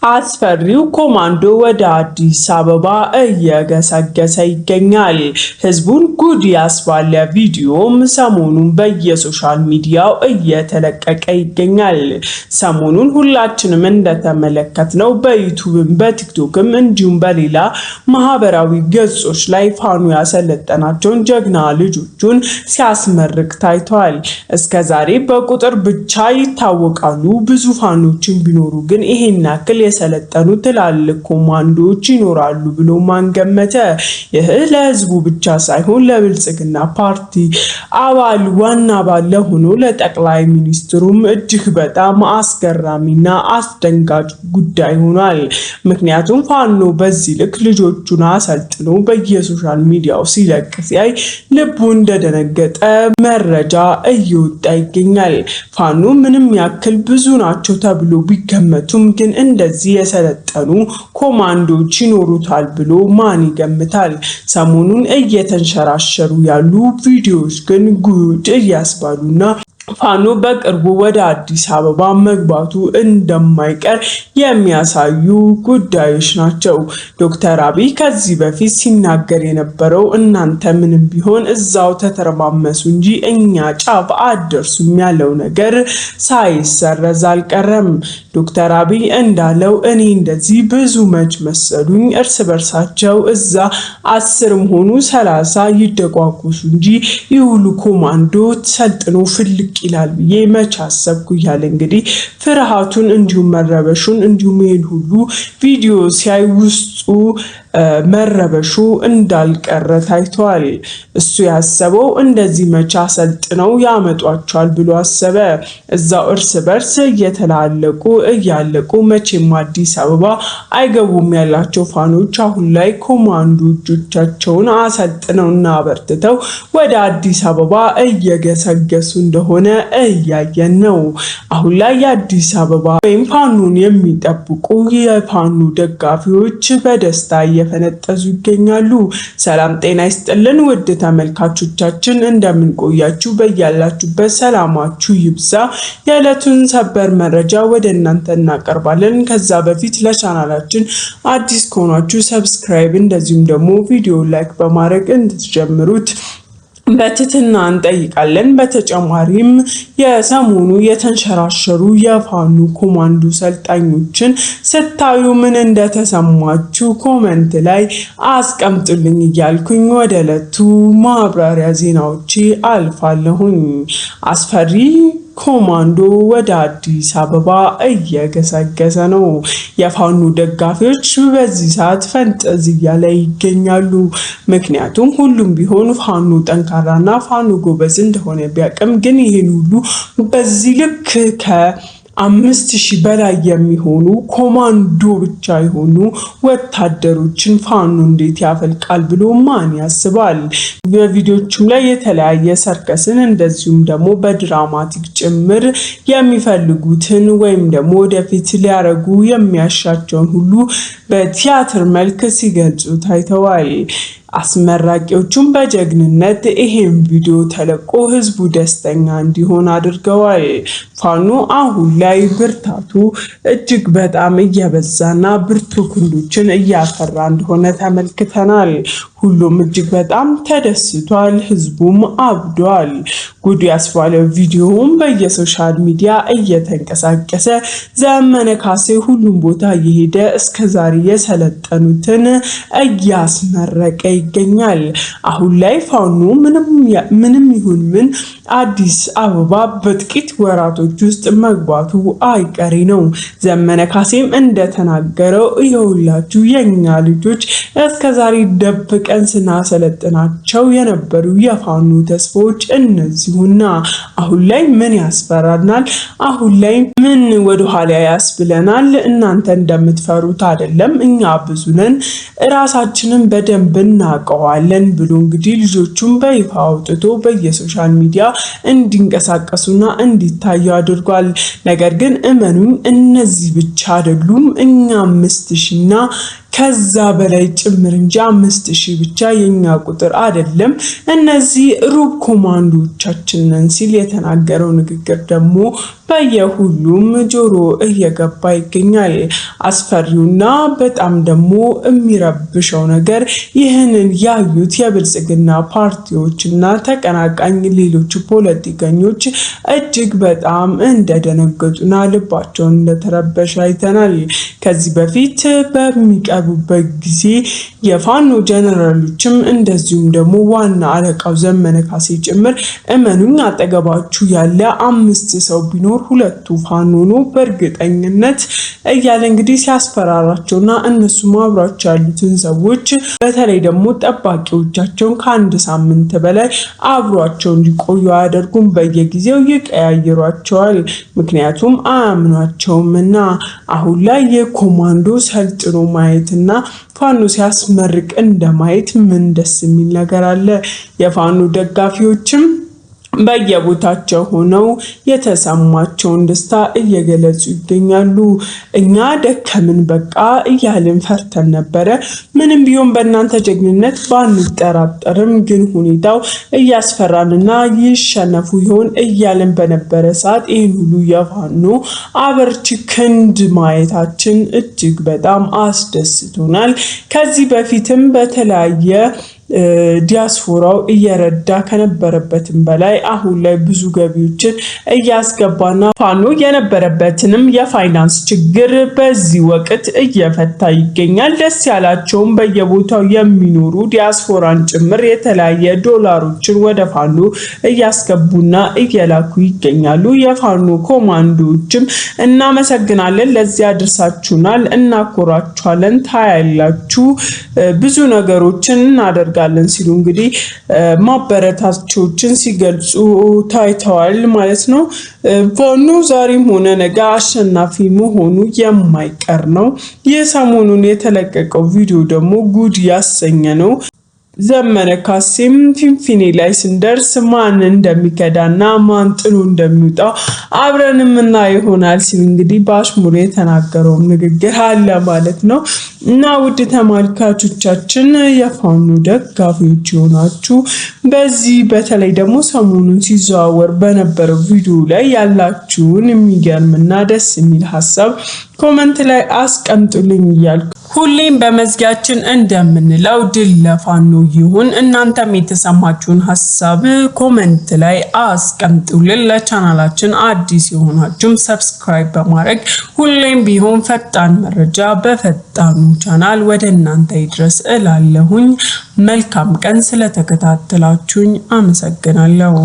አስፈሪው ኮማንዶ ወደ አዲስ አበባ እየገሰገሰ ይገኛል። ህዝቡን ጉድ ያስባለ ቪዲዮም ሰሞኑን በየ social media ው እየተለቀቀ ይገኛል። ሰሞኑን ሁላችንም እንደተመለከትነው በዩቱብም በቲክቶክም እንዲሁም በሌላ ማህበራዊ ገጾች ላይ ፋኖ ያሰለጠናቸውን ጀግና ልጆቹን ሲያስመርቅ ታይቷል። እስከዛሬ በቁጥር ብቻ ይታወቃሉ ብዙ ፋኖችን ቢኖሩ ግን ይሄን ያክል የሰለጠኑ ትላልቅ ኮማንዶዎች ይኖራሉ ብሎ ማን ገመተ? ይህ ለህዝቡ ብቻ ሳይሆን ለብልጽግና ፓርቲ አባል ዋና አባል ለሆነው ለጠቅላይ ሚኒስትሩም እጅግ በጣም አስገራሚና አስደንጋጭ ጉዳይ ሆኗል። ምክንያቱም ፋኖ በዚህ ልክ ልጆቹን አሰልጥኖ በየ social media ው ሲለቅ ሲያይ ልቡ እንደደነገጠ መረጃ እየወጣ ይገኛል። ፋኖ ምንም ያክል ብዙ ናቸው ተብሎ ቢገመቱም ግን እንደዚህ የሰለጠኑ ኮማንዶዎች ይኖሩታል ብሎ ማን ይገምታል? ሰሞኑን እየተንሸራሸሩ ያሉ ቪዲዮዎች ግን ጉድ እያስባሉና ፋኖ በቅርቡ ወደ አዲስ አበባ መግባቱ እንደማይቀር የሚያሳዩ ጉዳዮች ናቸው። ዶክተር አብይ ከዚህ በፊት ሲናገር የነበረው እናንተ ምንም ቢሆን እዛው ተተረማመሱ እንጂ እኛ ጫፍ አትደርሱም ያለው ነገር ሳይሰረዝ አልቀረም። ዶክተር አብይ እንዳለው እኔ እንደዚህ ብዙ መች መሰሉኝ፣ እርስ በርሳቸው እዛ 10ም ሆኑ 30 ይደቋቁሱ እንጂ ይህ ሁሉ ኮማንዶ ሰልጥኖ ፍልቅ ይላል ብዬ መች አሰብኩ እያለ እንግዲህ ፍርሃቱን እንዲሁም መረበሹን እንዲሁም ይህን ሁሉ ቪዲዮ ሲያይ ውስጡ መረበሹ እንዳልቀረ ታይቷል። እሱ ያሰበው እንደዚህ መቼ አሰልጥነው ያመጧቸዋል ብሎ አሰበ። እዛው እርስ በርስ እየተላለቁ እያለቁ መቼም አዲስ አበባ አይገቡም ያላቸው ፋኖች አሁን ላይ ኮማንዶ እጆቻቸውን አሰልጥነውና አበርትተው ወደ አዲስ አበባ እየገሰገሱ እንደሆነ እያየን ነው። አሁን ላይ የአዲስ አበባ ወይም ፋኖን የሚጠብቁ የፋኖ ደጋፊዎች በደስታ እየፈነጠዙ ይገኛሉ። ሰላም ጤና ይስጥልን ውድ ተመልካቾቻችን፣ እንደምን ቆያችሁ? በያላችሁበት ሰላማችሁ ይብዛ። የዕለቱን ሰበር መረጃ ወደ እናንተ እናቀርባለን። ከዛ በፊት ለቻናላችን አዲስ ከሆናችሁ subscribe፣ እንደዚሁም ደግሞ ቪዲዮ like በማድረግ እንድትጀምሩት በትህትና እንጠይቃለን። በተጨማሪም የሰሞኑ የተንሸራሸሩ የፋኖ ኮማንዶ ሰልጣኞችን ስታዩ ምን እንደተሰማችሁ comment ላይ አስቀምጡልኝ እያልኩኝ ወደ ዕለቱ ማብራሪያ ዜናዎቼ አልፋለሁኝ። አስፈሪ ኮማንዶ ወደ አዲስ አበባ እየገሰገሰ ነው። የፋኖ ደጋፊዎች በዚህ ሰዓት ፈንጠዝያ ላይ ይገኛሉ። ምክንያቱም ሁሉም ቢሆን ፋኖ ጠንካራና ፋኖ ጎበዝ እንደሆነ ቢያቅም ግን ይህን ሁሉ በዚህ ልክ ከ5,000 በላይ የሚሆኑ ኮማንዶ ብቻ የሆኑ ወታደሮችን ፋኖ እንዴት ያፈልቃል ብሎ ማን ያስባል? በቪዲዮቹም ላይ የተለያየ ሰርከስን እንደዚሁም ደግሞ በ dramatic ጭምር የሚፈልጉትን ወይም ደግሞ ወደፊት ሊያረጉ የሚያሻቸውን ሁሉ በቲያትር መልክ ሲገልጹ ታይተዋል። አስመራቂዎቹም በጀግንነት ይሄን ቪዲዮ ተለቆ ህዝቡ ደስተኛ እንዲሆን አድርገዋል። ፋኖ አሁን ላይ ብርታቱ እጅግ በጣም እየበዛና ብርቱ ክንዶችን እያፈራ እንደሆነ ተመልክተናል። ሁሉም እጅግ በጣም ተደስቷል። ህዝቡም አብዷል። ጉድ ያስባለው ቪዲዮውም በየ social media እየተንቀሳቀሰ ዘመነ ካሴ ሁሉም ቦታ እየሄደ እስከዛሬ የሰለጠኑትን እያስመረቀ ይገኛል። አሁን ላይ ፋኖ ምንም ይሁን ምን አዲስ አበባ በጥቂት ወራቶች ውስጥ መግባቱ አይቀሬ ነው። ዘመነ ካሴም እንደተናገረው ይኸውላችሁ የኛ ልጆች እስከዛሬ ደብቀን ስናሰለጥናቸው የነበሩ የፋኖ ተስፋዎች እነዚሁና አሁን ላይ ምን ያስፈራናል? አሁን ላይ ምን ወደኋላ ያስብለናል? እናንተ እንደምትፈሩት አይደለም፣ እኛ ብዙ ነን፣ እራሳችንን በደንብ እናውቀዋለን ብሎ እንግዲህ ልጆቹን በይፋ አውጥቶ በየ social media እንዲንቀሳቀሱና እንዲታዩ አድርጓል። ነገር ግን እመኑኝ እነዚህ ብቻ አይደሉም። እኛ 5,000ና ከዛ በላይ ጭምር እንጂ 5000 ብቻ የኛ ቁጥር አይደለም፣ እነዚህ ሩብ ኮማንዶቻችን ነን ሲል የተናገረው ንግግር ደግሞ በየሁሉም ጆሮ እየገባ ይገኛል። አስፈሪውና በጣም ደግሞ የሚረብሸው ነገር ይህንን ያዩት የብልጽግና ፓርቲዎችና ተቀናቃኝ ሌሎች ፖለቲከኞች እጅግ በጣም እንደደነገጡና ልባቸውን እንደተረበሸ አይተናል። ከዚህ በፊት በሚቀርቡበት ጊዜ የፋኖ ጀነራሎችም እንደዚሁም ደግሞ ዋና አለቃው ዘመነ ካሴ ጭምር እመኑኝ አጠገባችሁ ያለ 5 ሰው ቢኖር 2ቱ ፋኖ ነው በእርግጠኝነት እያለ እንግዲህ ሲያስፈራራቸውና እነሱም አብሯቸው ያሉትን ሰዎች በተለይ ደግሞ ጠባቂዎቻቸውን ከአንድ ሳምንት በላይ አብሯቸው እንዲቆዩ አያደርጉም። በየጊዜው ይቀያይሯቸዋል። ምክንያቱም አያምኗቸውምና። አሁን ላይ የኮማንዶ ሰልጥኖ ማየትና ፋኖ ሲያስመርቅ እንደማየት ምን ደስ የሚል ነገር አለ? የፋኖ ደጋፊዎችም በየቦታቸው ሆነው የተሰማቸውን ደስታ እየገለጹ ይገኛሉ። እኛ ደከምን በቃ እያልን ፈርተን ነበረ። ምንም ቢሆን በእናንተ ጀግንነት ባንጠራጠርም ግን ሁኔታው እያስፈራንና ይሸነፉ ይሆን እያልን በነበረ ሰዓት ይህን ሁሉ የፋኖ አበርቺ ክንድ ማየታችን እጅግ በጣም አስደስቶናል። ከዚህ በፊትም በተለያየ ዲያስፖራው እየረዳ ከነበረበትም በላይ አሁን ላይ ብዙ ገቢዎችን እያስገባና ፋኖ የነበረበትንም የፋይናንስ ችግር በዚህ ወቅት እየፈታ ይገኛል። ደስ ያላቸውም በየቦታው የሚኖሩ ዲያስፖራን ጭምር የተለያየ ዶላሮችን ወደ ፋኖ እያስገቡና እየላኩ ይገኛሉ። የፋኖ ኮማንዶዎችም እናመሰግናለን፣ ለዚያ አድርሳችሁናል፣ እናኮራችኋለን፣ ታያላችሁ፣ ብዙ ነገሮችን እናደርጋለን ሲሉ እንግዲህ ማበረታቾችን ሲገልጹ ታይተዋል ማለት ነው። ፋኖ ዛሬም ሆነ ነገ አሸናፊ መሆኑ የማይቀር ነው። የሰሞኑን የተለቀቀው ቪዲዮ ደግሞ ጉድ ያሰኘ ነው። ዘመነ ካሴም ፊንፊኔ ላይ ስንደርስ ማን እንደሚከዳና ማን ጥሎ እንደሚወጣው አብረን የምናየው ይሆናል ሲል እንግዲህ በአሽሙር የተናገረው ንግግር አለ ማለት ነው። እና ውድ ተመልካቾቻችን የፋኖ ደጋፊዎች የሆናችሁ በዚህ በተለይ ደግሞ ሰሞኑን ሲዘዋወር በነበረው ቪዲዮ ላይ ያላችሁን የሚገርምና ደስ የሚል ሀሳብ comment ላይ አስቀምጡልኝ እያልኩ ሁሌም በመዝጊያችን እንደምንለው ድል ለፋኖ ይሁን። እናንተም የተሰማችሁን ሀሳብ comment ላይ አስቀምጡልን። ለቻናላችን አዲስ የሆናችሁም subscribe በማድረግ ሁሌም ቢሆን ፈጣን መረጃ በፈጣኑ ቻናል ወደ እናንተ ይድረስ እላለሁኝ። መልካም ቀን። ስለተከታተላችሁኝ አመሰግናለሁ።